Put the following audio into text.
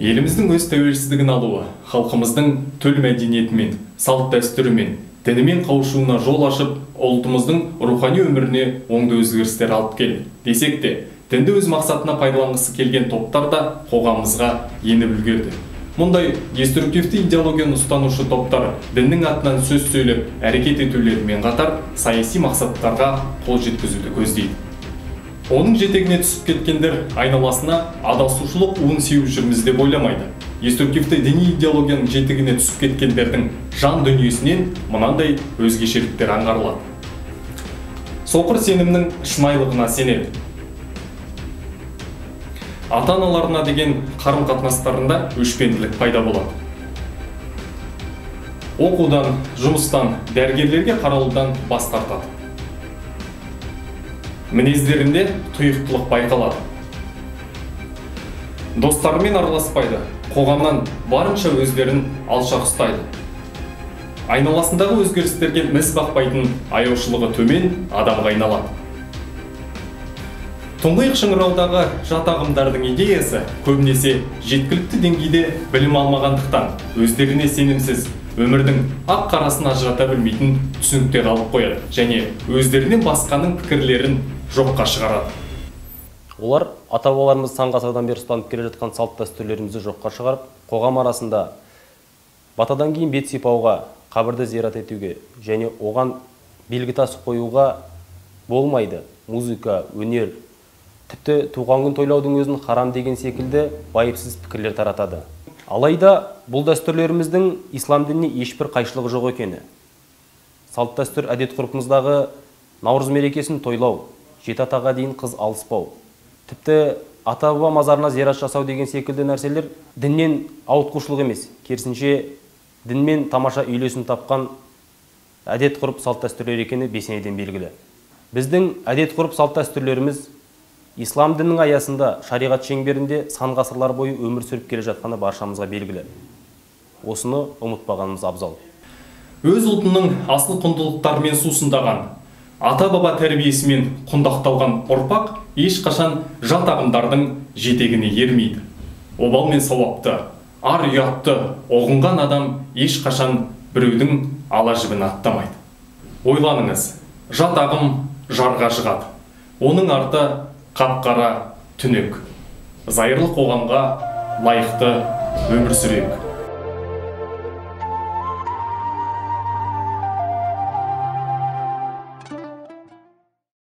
Еліміздің өз тәуелсіздігін алуы, халқымыздың төл мәдениетімен, салт дәстүрімен, дінімен қауышуына жол ашып, ұлтымыздың рухани өміріне оңды өзгерістер алып келді. Десек те, дінді өз мақсатына пайдаланғысы келген топтар да қоғамымызға еніп үлгерді. Мұндай деструктивті идеологияны ұстанушы топтар діннің атынан сөз сөйлеп, әрекет етулерімен қатар саяси мақсаттарға қол жеткізуді көздейді. Оның жетегіне түсіп кеткендер айналасына адасушылық уын сеуіп жүрміз деп ойламайды. Деструктивті діни идеологияның жетегіне түсіп кеткендердің жан дүниесінен мынандай өзгешеліктер аңғарылады. Соқыр сенімнің шынайылығына сенеді. Ата-аналарына деген қарым-қатынастарында өшпенділік пайда болады. Оқудан, жұмыстан, дәрігерлерге қаралудан бас тартады. Мінездерінде тұйықтылық байқалады. Достарымен араласпайды, қоғамнан барынша өздерін алшақ ұстайды. Айналасындағы өзгерістерге міз бақпайтын аяушылығы төмен адамға айналады. Тұңғиық шыңыраудағы жат ағымдардың идеясы көбінесе жеткілікті деңгейде білім алмағандықтан өздеріне сенімсіз, өмірдің ақ қарасын ажырата білмейтін түсінікте қалып қояды және өздерінен басқаның пікірлерін жоққа шығарады. Олар ата-бабаларымыз сан ғасырдан бері ұстанып келе жатқан салт дәстүрлерімізді жоққа шығарып, қоғам арасында батадан кейін бет сипауға, қабірді зиярат етуге және оған белгі тас қоюға болмайды. Музыка, өнер, тіпті туған күн тойлаудың өзін харам деген секілді байыпсыз пікірлер таратады. Алайда бұл дәстүрлеріміздің ислам дініне ешбір қайшылығы жоқ екені. Салт дәстүр әдет ғұрпымыздағы наурыз мерекесін тойлау, жеті атаға дейін қыз алыспау, тіпті ата-баба мазарына зиярат жасау деген секілді нәрселер діннен ауытқушылық емес, керісінше дінмен тамаша үйлесім тапқан әдет ғұрып салт дәстүрлер екені бесенеден белгілі. Біздің әдет ғұрып салт дәстүрлеріміз ислам дінінің аясында шариғат шеңберінде сан ғасырлар бойы өмір сүріп келе жатқаны баршамызға белгілі. Осыны ұмытпағанымыз абзал. Өз ұлтының асыл құндылықтарымен сусындаған, ата-баба тәрбиесімен құндақталған ұрпақ ешқашан жат ағымдардың жетегіне ермейді. Обал мен сауапты, ар ұятты ұғынған адам ешқашан біреудің ала жібін аттамайды. Ойланыңыз, жат ағым жарға жығады. Оның арты қап-қара түнек. Зайырлы қоғамға лайықты өмір сүрейік.